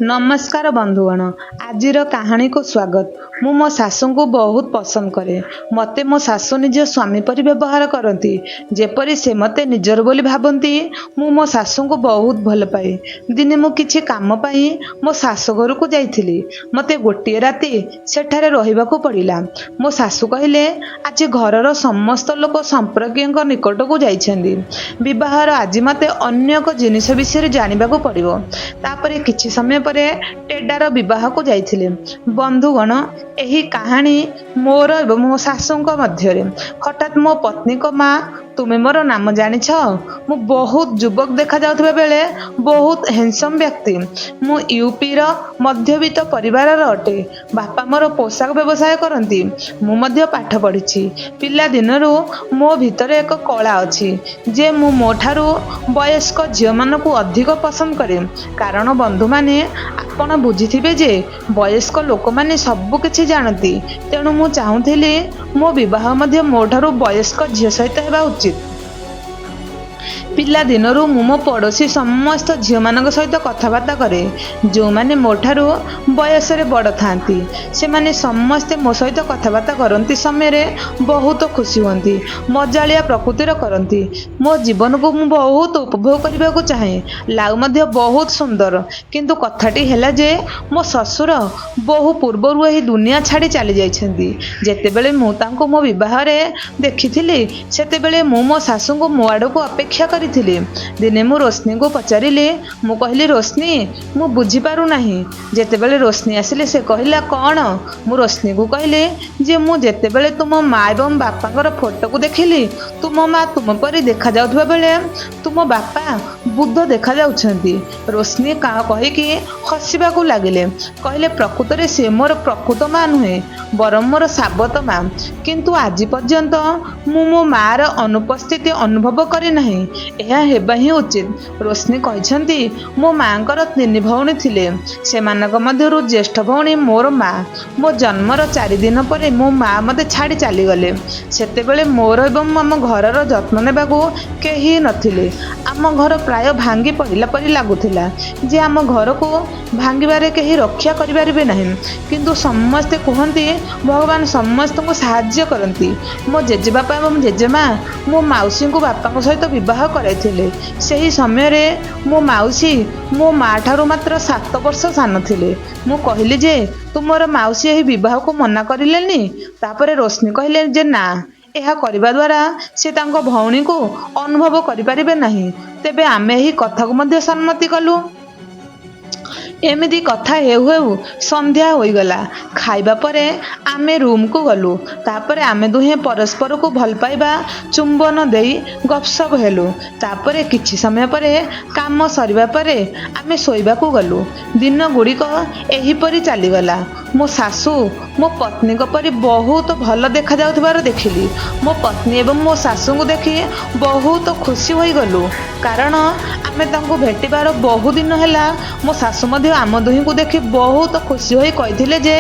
ନମସ୍କାର ବନ୍ଧୁଗଣ, ଆଜିର କାହାଣୀକୁ ସ୍ୱାଗତ। ମୁଁ ମୋ ଶାଶୁଙ୍କୁ ବହୁତ ପସନ୍ଦ କରେ। ମୋତେ ମୋ ଶାଶୁ ନିଜ ସ୍ୱାମୀ ପରି ବ୍ୟବହାର କରନ୍ତି, ଯେପରି ସେ ମୋତେ ନିଜର ବୋଲି ଭାବନ୍ତି। ମୁଁ ମୋ ଶାଶୁଙ୍କୁ ବହୁତ ଭଲ ପାଏ। ଦିନେ ମୁଁ କିଛି କାମ ପାଇଁ ମୋ ଶାଶୁ ଘରକୁ ଯାଇଥିଲି। ମୋତେ ଗୋଟିଏ ରାତି ସେଠାରେ ରହିବାକୁ ପଡ଼ିଲା। ମୋ ଶାଶୁ କହିଲେ, ଆଜି ଘରର ସମସ୍ତ ଲୋକ ସମ୍ପର୍କୀୟଙ୍କ ନିକଟକୁ ଯାଇଛନ୍ତି। ବିବାହର ଆଜି ମୋତେ ଅନ୍ୟ ଏକ ଜିନିଷ ବିଷୟରେ ଜାଣିବାକୁ ପଡ଼ିବ। ତାପରେ କିଛି ସମୟ ପରେ ଟେଡାର ବିବାହକୁ ଯାଇଥିଲେ। ବନ୍ଧୁଗଣ, ଏହି କାହାଣୀ ମୋର ଏବଂ ମୋ ଶାଶୁଙ୍କ ମଧ୍ୟରେ। ହଠାତ୍ ମୋ ପତ୍ନୀଙ୍କ ମା, ତୁମେ ମୋର ନାମ ଜାଣିଛ? ମୁଁ ବହୁତ ଯୁବକ ଦେଖାଯାଉଥିବା ବେଳେ ବହୁତ ହ୍ୟାଣ୍ଡସମ୍ ବ୍ୟକ୍ତି। ମୁଁ ୟୁପିର ମଧ୍ୟବିତ୍ତ ପରିବାରର ଅଟେ। ବାପା ମୋର ପୋଷାକ ବ୍ୟବସାୟ କରନ୍ତି। ମୁଁ ମଧ୍ୟ ପାଠ ପଢ଼ିଛି। ପିଲାଦିନରୁ ମୋ ଭିତରେ ଏକ କଳା ଅଛି ଯେ ମୁଁ ମୋ ଠାରୁ ବୟସ୍କ ଝିଅମାନଙ୍କୁ ଅଧିକ ପସନ୍ଦ କରେ। କାରଣ ବନ୍ଧୁମାନେ, ଆପଣ ବୁଝିଥିବେ ଯେ ବୟସ୍କ ଲୋକମାନେ ସବୁକିଛି ଜାଣନ୍ତି। ତେଣୁ ମୁଁ ଚାହୁଁଥିଲି ମୋ ବିବାହ ମଧ୍ୟ ମୋ ଠାରୁ ବୟସ୍କ ଝିଅ ସହିତ ହେବା ଉଚିତ। ପିଲାଦିନରୁ ମୁଁ ମୋ ପଡ଼ୋଶୀ ସମସ୍ତ ଝିଅମାନଙ୍କ ସହିତ କଥାବାର୍ତ୍ତା କରେ, ଯେଉଁମାନେ ମୋ ଠାରୁ ବୟସରେ ବଡ଼ ଥାଆନ୍ତି। ସେମାନେ ସମସ୍ତେ ମୋ ସହିତ କଥାବାର୍ତ୍ତା କରନ୍ତି ସମୟରେ ବହୁତ ଖୁସି ହୁଅନ୍ତି, ମଜାଳିଆ ପ୍ରକୃତିର କରନ୍ତି। ମୋ ଜୀବନକୁ ମୁଁ ବହୁତ ଉପଭୋଗ କରିବାକୁ ଚାହେଁ। ଲାଉ ମଧ୍ୟ ବହୁତ ସୁନ୍ଦର। କିନ୍ତୁ କଥାଟି ହେଲା ଯେ ମୋ ଶ୍ୱଶୁର ବହୁ ପୂର୍ବରୁ ଏହି ଦୁନିଆ ଛାଡ଼ି ଚାଲିଯାଇଛନ୍ତି। ଯେତେବେଳେ ମୁଁ ତାଙ୍କୁ ମୋ ବିବାହରେ ଦେଖିଥିଲି, ସେତେବେଳେ ମୁଁ ମୋ ଶାଶୁଙ୍କୁ ମୋ ଆଡ଼କୁ ଅପେକ୍ଷା କରିଥିଲି। ଦିନେ ମୁଁ ରୋଶନୀଙ୍କୁ ପଚାରିଲି, ମୁଁ କହିଲି, ରୋଶନୀ, ମୁଁ ବୁଝିପାରୁନାହିଁ। ଯେତେବେଳେ ରୋଶନୀ ଆସିଲେ, ସେ କହିଲା, କ'ଣ? ମୁଁ ରୋଶନୀକୁ କହିଲି ଯେ ମୁଁ ଯେତେବେଳେ ତୁମ ମା ଏବଂ ବାପାଙ୍କର ଫଟୋକୁ ଦେଖିଲି, ତୁମ ମା ତୁମ ପରି ଦେଖାଯାଉଥିବା ବେଳେ ତୁମ ବାପା ବୁଦ୍ଧ ଦେଖାଯାଉଛନ୍ତି। ରୋଶନୀ କହିକି ହସିବାକୁ ଲାଗିଲେ। କହିଲେ, ପ୍ରକୃତରେ ସେ ମୋର ପ୍ରକୃତ ମା ନୁହେଁ, ବରଂ ମୋର ସାବତ ମା। କିନ୍ତୁ ଆଜି ପର୍ଯ୍ୟନ୍ତ ମୁଁ ମୋ ମାଆର ଅନୁପସ୍ଥିତି ଅନୁଭବ କରିନାହିଁ। ଏହା ହେବା ହିଁ ଉଚିତ। ରୋଶନୀ କହିଛନ୍ତି, ମୋ ମାଆଙ୍କର ତିନି ଭଉଣୀ ଥିଲେ। ସେମାନଙ୍କ ମଧ୍ୟରୁ ଜ୍ୟେଷ୍ଠ ଭଉଣୀ ମୋର ମା। ମୋ ଜନ୍ମର 4 ଦିନ ପରେ ମୋ ମା ମୋତେ ଛାଡ଼ି ଚାଲିଗଲେ। ସେତେବେଳେ ମୋର ଏବଂ ଆମ ଘରର ଯତ୍ନ ନେବାକୁ କେହି ନଥିଲେ। ଆମ ଘର ପ୍ରାୟ ଭାଙ୍ଗି ପଡ଼ିଲା ପରି ଲାଗୁଥିଲା ଯେ ଆମ ଘରକୁ ଭାଙ୍ଗିବାରେ କେହି ରକ୍ଷା କରିପାରିବେ ନାହିଁ। କିନ୍ତୁ ସମସ୍ତେ କୁହନ୍ତି, ଭଗବାନ ସମସ୍ତଙ୍କୁ ସାହାଯ୍ୟ କରନ୍ତି। ମୋ ଜେଜେବାପା ଏବଂ ଜେଜେମା ମୋ ମାଉସୀଙ୍କୁ ବାପାଙ୍କ ସହିତ ବିବାହ କରାଇଥିଲେ। ସେହି ସମୟରେ ମୋ ମାଉସୀ ମୋ ମା ଠାରୁ ମାତ୍ର 7 ବର୍ଷ ସାନ ଥିଲେ। ମୁଁ କହିଲି ଯେ ତୁମର ମାଉସୀ ଏହି ବିବାହକୁ ମନା କରିଲେନି? ତାପରେ ରୋଶନୀ କହିଲେ ଯେ ନା, ଏହା କରିବା ଦ୍ୱାରା ସେ ତାଙ୍କ ଭଉଣୀକୁ ଅନୁଭବ କରିପାରିବେ ନାହିଁ। ତେବେ ଆମେ ଏହି କଥାକୁ ମଧ୍ୟ ସମ୍ମତି କଲୁ। ଏମିତି କଥା ହେଉ ହେଉ ସନ୍ଧ୍ୟା ହୋଇଗଲା। ଖାଇବା ପରେ ଆମେ ରୁମକୁ ଗଲୁ। ତାପରେ ଆମେ ଦୁହେଁ ପରସ୍ପରକୁ ଭଲ ପାଇବା ଚୁମ୍ବନ ଦେଇ ଗପସପ ହେଲୁ। ତାପରେ କିଛି ସମୟ ପରେ କାମ ସରିବା ପରେ ଆମେ ଶୋଇବାକୁ ଗଲୁ। ଦିନଗୁଡ଼ିକ ଏହିପରି ଚାଲିଗଲା। ମୋ ଶାଶୁ ମୋ ପତ୍ନୀଙ୍କ ପରି ବହୁତ ଭଲ ଦେଖାଯାଉଥିବାର ଦେଖିଲି। ମୋ ପତ୍ନୀ ଏବଂ ମୋ ଶାଶୁଙ୍କୁ ଦେଖି ବହୁତ ଖୁସି ହୋଇଗଲୁ, କାରଣ ଆମେ ତାଙ୍କୁ ଭେଟିବାର ବହୁ ଦିନ ହେଲା। ମୋ ଶାଶୁ ମଧ୍ୟ ଆମ ଦୁହିଁଙ୍କୁ ଦେଖି ବହୁତ ଖୁସି ହୋଇ କହିଥିଲେ ଯେ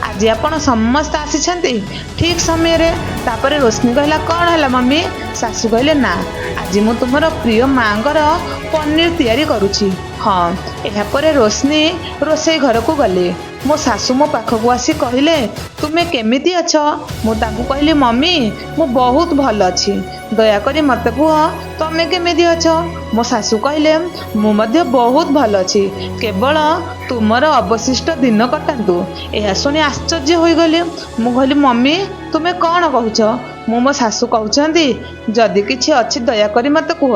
ଆଜି ଆପଣ ସମସ୍ତେ ଆସିଛନ୍ତି ଠିକ୍ ସମୟରେ। ତାପରେ ରୋଶନୀ କହିଲା, କ'ଣ ହେଲା ମମ୍ମି? ଶାଶୁ କହିଲେ, ନା, ଆଜି ମୁଁ ତୁମର ପ୍ରିୟ ମାଆଙ୍କର ପନିର ତିଆରି କରୁଛି। ହଁ, ଏହାପରେ ରୋଶନୀ ରୋଷେଇ ଘରକୁ ଗଲେ। ମୋ ଶାଶୁ ମୋ ପାଖକୁ ଆସି କହିଲେ, ତୁମେ କେମିତି ଅଛ? ମୁଁ ତାଙ୍କୁ କହିଲି, ମମ୍ମି, ମୁଁ ବହୁତ ଭଲ ଅଛି। ଦୟାକରି ମୋତେ କୁହ, ତମେ କେମିତି ଅଛ? ମୋ ଶାଶୁ କହିଲେ, ମୁଁ ମଧ୍ୟ ବହୁତ ଭଲ ଅଛି। କେବଳ ତୁମର ଅବଶିଷ୍ଟ ଦିନ କଟାନ୍ତୁ। ଏହା ଶୁଣି ଆଶ୍ଚର୍ଯ୍ୟ ହୋଇଗଲି। ମୁଁ କହିଲି, ମମ୍ମି, ତୁମେ କ'ଣ କହୁଛ? ମୁଁ ମୋ ଶାଶୁ କହୁଛନ୍ତି, ଯଦି କିଛି ଅଛି ଦୟାକରି ମୋତେ କୁହ।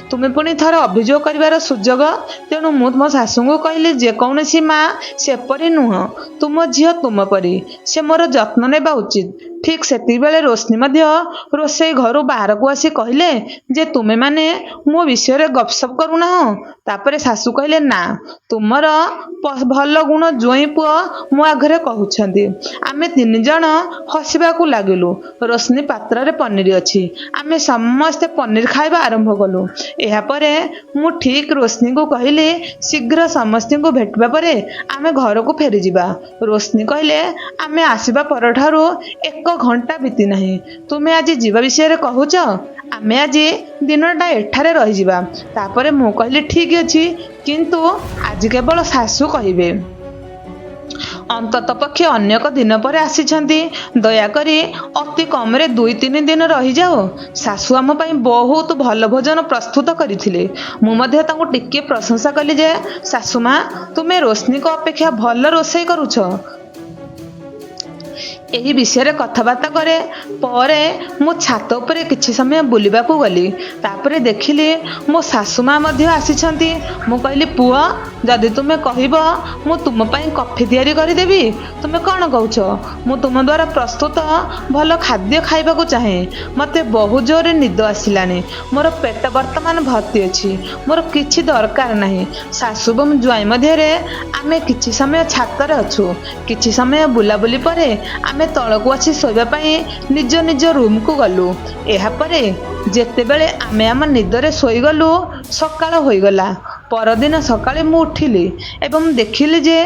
ତୁମେ ପୁଣି ଥରେ ଅଭିଯୋଗ କରିବାର ସୁଯୋଗ। ତେଣୁ ମୁଁ ମୋ ଶାଶୁଙ୍କୁ କହିଲି, ଯେକୌଣସି ମା ସେପରି ନୁହଁ। ତୁମ ଝିଅ ତୁମ ପରି। ସେ ମୋର ଯତ୍ନ ନେବା ଉଚିତ। ଠିକ୍ ସେତିକିବେଳେ ରୋଶନୀ ମଧ୍ୟ ରୋଷେଇ ଘରୁ ବାହାରକୁ ଆସି କହିଲେ ଯେ ତୁମେମାନେ ମୋ ବିଷୟରେ ଗପସପ କରୁନାହଁ? ତାପରେ ଶାଶୁ କହିଲେ, ନା, ତୁମର ଭଲ ଗୁଣ ଜୋଇଁ ପୁଅ ମୋ ଆଗରେ କହୁଛନ୍ତି। ଆମେ ତିନି ଜଣ ହସିବାକୁ ଲାଗିଲୁ। ରୋଶନୀ ପାତ୍ରରେ ପନିର ଅଛି। ଆମେ ସମସ୍ତେ ପନିର ଖାଇବା ଆରମ୍ଭ କଲୁ। ଏହାପରେ ମୁଁ ଠିକ୍ ରୋଶନୀକୁ କହିଲି, ଶୀଘ୍ର ସମସ୍ତଙ୍କୁ ଭେଟିବା ପରେ ଆମେ ଘରକୁ ଫେରିଯିବା। ରୋଶନୀ କହିଲେ, ଆମେ ଆସିବା ପରଠାରୁ ଏକ ଘଣ୍ଟା ବିତିନାହିଁ, ତୁମେ ଆଜି ଯିବା ବିଷୟରେ କହୁଛ। ଆମେ ଆଜି ଦିନଟା ଏଠାରେ ରହିଯିବା। ତାପରେ ମୁଁ କହିଲି, ଠିକ୍ ଅଛି, କିନ୍ତୁ ଆଜି କେବଳ ଶାଶୁ କହିବେ। ଅନ୍ତତଃ ପକ୍ଷେ ଅନେକ ଦିନ ପରେ ଆସିଛନ୍ତି, ଦୟାକରି ଅତି କମରେ 2-3 ଦିନ ରହିଯାଅ। ଶାଶୁ ଆମ ପାଇଁ ବହୁତ ଭଲ ଭୋଜନ ପ୍ରସ୍ତୁତ କରିଥିଲେ। ମୁଁ ମଧ୍ୟ ତାଙ୍କୁ ଟିକିଏ ପ୍ରଶଂସା କଲି ଯେ, ଶାଶୁ ମା, ତୁମେ ରୋଶନୀଙ୍କ ଅପେକ୍ଷା ଭଲ ରୋଷେଇ କରୁଛ। ଏହି ବିଷୟରେ କଥାବାର୍ତ୍ତା କରେ ପରେ ମୁଁ ଛାତ ଉପରେ କିଛି ସମୟ ବୁଲିବାକୁ ଗଲି। ତାପରେ ଦେଖିଲି ମୋ ଶାଶୁ ମା ମଧ୍ୟ ଆସିଛନ୍ତି। ମୁଁ କହିଲି, ପୁଅ, ଯଦି ତୁମେ କହିବ ମୁଁ ତୁମ ପାଇଁ କଫି ତିଆରି କରିଦେବି। ତୁମେ କ'ଣ କହୁଛ? ମୁଁ ତୁମ ଦ୍ୱାରା ପ୍ରସ୍ତୁତ ଭଲ ଖାଦ୍ୟ ଖାଇବାକୁ ଚାହେଁ। ମୋତେ ବହୁତ ଜୋରରେ ନିଦ ଆସିଲାଣି। ମୋର ପେଟ ବର୍ତ୍ତମାନ ଭର୍ତ୍ତି ଅଛି। ମୋର କିଛି ଦରକାର ନାହିଁ। ଶାଶୁ ଏବଂ ଜ୍ୱାଇଁ ମଧ୍ୟରେ ଆମେ କିଛି ସମୟ ଛାତରେ ଅଛୁ। କିଛି ସମୟ ବୁଲାବୁଲି ପରେ ଆମେ ତଳକୁ ଆସି ଶୋଇବା ପାଇଁ ନିଜ ନିଜ ରୁମକୁ ଗଲୁ। ଏହାପରେ ଯେତେବେଳେ ଆମେ ଆମ ନିଦରେ ଶୋଇଗଲୁ, ସକାଳ ହୋଇଗଲା। ପରଦିନ ସକାଳେ ମୁଁ ଉଠିଲି ଏବଂ ଦେଖିଲି ଯେ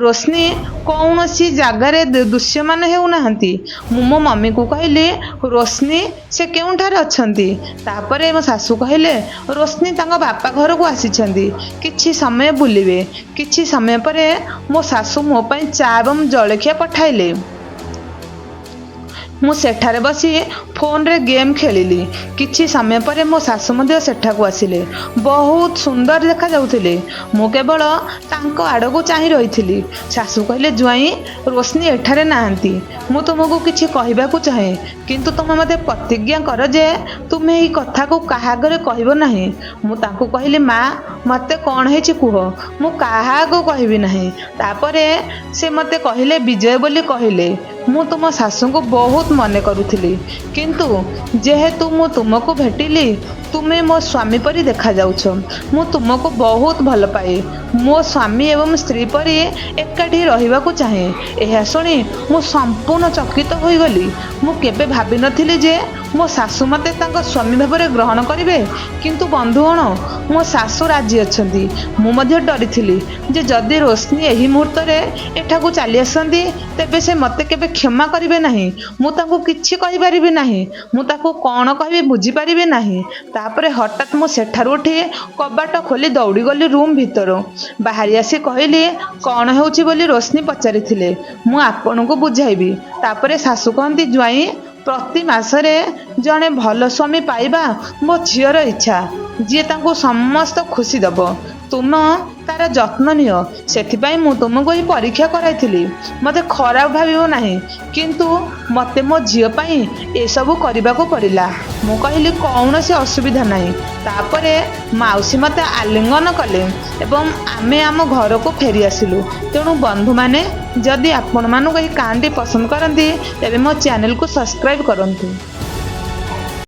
ରୋଶନୀ କୌଣସି ଜାଗାରେ ଦୃଶ୍ୟମାନ ହେଉନାହାନ୍ତି। ମୁଁ ମୋ ମମିକୁ କହିଲି, ରୋଶନୀ ସେ କେଉଁଠାରେ ଅଛନ୍ତି? ତାପରେ ମୋ ଶାଶୁ କହିଲେ, ରୋଶନୀ ତାଙ୍କ ବାପା ଘରକୁ ଆସିଛନ୍ତି, କିଛି ସମୟ ବୁଲିବେ। କିଛି ସମୟ ପରେ ମୋ ଶାଶୁ ମୋ ପାଇଁ ଚା ଏବଂ ଜଳଖିଆ ପଠାଇଲେ। ମୁଁ ସେଠାରେ ବସି ଫୋନରେ ଗେମ୍ ଖେଳିଲି। କିଛି ସମୟ ପରେ ମୋ ଶାଶୁ ମଧ୍ୟ ସେଠାକୁ ଆସିଲେ। ବହୁତ ସୁନ୍ଦର ଦେଖାଯାଉଥିଲେ। ମୁଁ କେବଳ ତାଙ୍କ ଆଡ଼କୁ ଚାହିଁ ରହିଥିଲି। ଶାଶୁ କହିଲେ, ଜ୍ୱାଇଁ, ରୋଶନୀ ଏଠାରେ ନାହାନ୍ତି। ମୁଁ ତୁମକୁ କିଛି କହିବାକୁ ଚାହେଁ, କିନ୍ତୁ ତୁମେ ମୋତେ ପ୍ରତିଜ୍ଞା କର ଯେ ତୁମେ ଏହି କଥାକୁ କାହା ଆଗରେ କହିବ ନାହିଁ। ମୁଁ ତାଙ୍କୁ କହିଲି, ମା, ମୋତେ କ'ଣ ହେଇଛି କୁହ, ମୁଁ କାହାକୁ କହିବି ନାହିଁ। ତାପରେ ସେ ମୋତେ କହିଲେ, ବିଜୟ ବୋଲି କହିଲେ, ମୁଁ ତୁମ ଶାଶୁଙ୍କୁ ବହୁତ ମନେ କରୁଥିଲି, କିନ୍ତୁ ଯେହେତୁ ମୁଁ ତୁମକୁ ଭେଟିଲି, ତୁମେ ମୋ ସ୍ୱାମୀ ପରି ଦେଖାଯାଉଛ। ମୁଁ ତୁମକୁ ବହୁତ ଭଲ ପାଏ। ମୋ ସ୍ୱାମୀ ଏବଂ ସ୍ତ୍ରୀ ପରି ଏକାଠି ରହିବାକୁ ଚାହେଁ। ଏହା ଶୁଣି ମୁଁ ସମ୍ପୂର୍ଣ୍ଣ ଚକିତ ହୋଇଗଲି। ମୁଁ କେବେ ଭାବିନଥିଲି ଯେ ମୋ ଶାଶୁ ମୋତେ ତାଙ୍କ ସ୍ୱାମୀ ଭାବରେ ଗ୍ରହଣ କରିବେ। କିନ୍ତୁ ବନ୍ଧୁଗଣ, ମୋ ଶାଶୁ ରାଜି ଅଛନ୍ତି। ମୁଁ ମଧ୍ୟ ଡରିଥିଲି ଯେ ଯଦି ରୋଶନୀ ଏହି ମୁହୂର୍ତ୍ତରେ ଏଠାକୁ ଚାଲି ଆସନ୍ତି, ତେବେ ସେ ମୋତେ କେବେ କ୍ଷମା କରିବେ ନାହିଁ। ମୁଁ ତାଙ୍କୁ କିଛି କହିପାରିବି ନାହିଁ। ମୁଁ ତାକୁ କ'ଣ କହିବି ବୁଝିପାରିବି ନାହିଁ। ତାପରେ ହଠାତ୍ ମୁଁ ସେଠାରୁ ଉଠି କବାଟ ଖୋଲି ଦୌଡ଼ିଗଲି ରୁମ୍ ଭିତରୁ। ବାହାରି ଆସି କହିଲି, କ'ଣ ହେଉଛି ବୋଲି ରୋଶନୀ ପଚାରିଥିଲେ। ମୁଁ ଆପଣଙ୍କୁ ବୁଝାଇବି। ତାପରେ ଶାଶୁ କହନ୍ତି, ଜ୍ୱାଇଁ, ପ୍ରତି ମାସରେ ଜଣେ ଭଲ ସ୍ୱାମୀ ପାଇବା ମୋ ଝିଅର ଇଚ୍ଛା, ଯିଏ ତାଙ୍କୁ ସମସ୍ତ ଖୁସି ଦେବ। ତୁମ ତାର ଯତ୍ନ ନିଅ। ସେଥିପାଇଁ ମୁଁ ତୁମକୁ ଏହି ପରୀକ୍ଷା କରାଇଥିଲି। ମୋତେ ଖରାପ ଭାବିବ ନାହିଁ, କିନ୍ତୁ ମୋତେ ମୋ ଝିଅ ପାଇଁ ଏସବୁ କରିବାକୁ ପଡ଼ିଲା। ମୁଁ କହିଲି, କୌଣସି ଅସୁବିଧା ନାହିଁ। ତାପରେ ମାଉସୀ ମୋତେ ଆଲିଙ୍ଗନ କଲେ ଏବଂ ଆମେ ଆମ ଘରକୁ ଫେରି ଆସିଲୁ। ତେଣୁ ବନ୍ଧୁମାନେ, ଯଦି ଆପଣମାନଙ୍କୁ ଏହି କାହାଣୀଟି ପସନ୍ଦ କରନ୍ତି, ତେବେ ମୋ ଚ୍ୟାନେଲକୁ ସବସ୍କ୍ରାଇବ୍ କରନ୍ତୁ।